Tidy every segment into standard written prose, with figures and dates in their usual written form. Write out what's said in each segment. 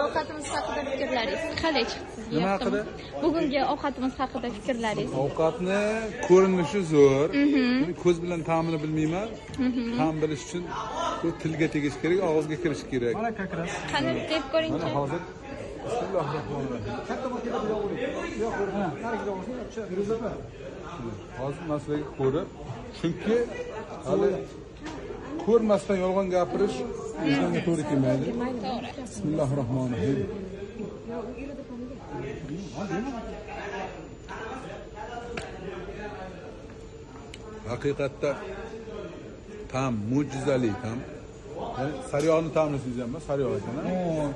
ovqatimiz haqida fikrlaringiz qalay chiqdi sizga? Nima haqida? Bugungi ovqatimiz haqida fikrlaringiz. Ovqatni ko'rinishi zo'r. Ko'z bilan ta'mini bilmayman. Ta'm bilish uchun bu tilga tegish kerak, og'izga kirish kerak. Mana как раз. Qani deb ko'ringchi. Mana hozir Bismillahirrohmanirrohim. Katta makinada yog' uring. Yo'q, nariga yog' uring. Hozir man sizlarga ko'rib, chunki hali ko'rmasdan yolg'on gapirish insonga to'g'ri kelmaydi. To'g'ri. Bismillahirrohmanirrohim. Haqiqatda ta'm mo'jizali ta'm. Ya'ni sariyog'ni ta'mini sezyapman, sariyog' ekan.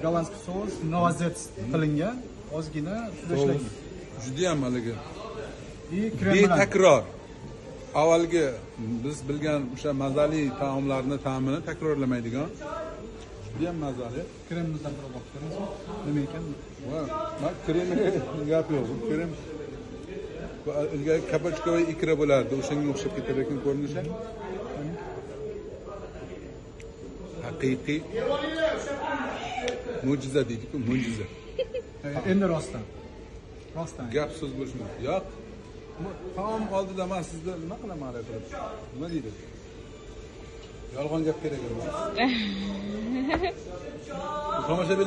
Gollandskiy sous novazet qilingan, ozgina suvda ishlangan. Juda ham haligi krem bilan. Betakror. Avvalgi biz bilgan o'sha mazali taomlarni ta'mini takrorlamaydigan juda ham mazali. Kremimizdan bir boqib ko'ramiz. Nima ekan? Va kremi gap yo'q. Bu krem ilgari kabochka va ikra bo'lardi. O'shanga o'xshab ketar ekan ko'rinishi. Haqiqiy mo'jiza deydi-ku, mo'jiza. Endi rostdan. Rostdan. Gap so'z bo'lishi mumkin. Yo'q. Taom oldida men sizni nima qilaman qilib? Nima deydi? Yolg'on gap kerak emas. Tomoshabin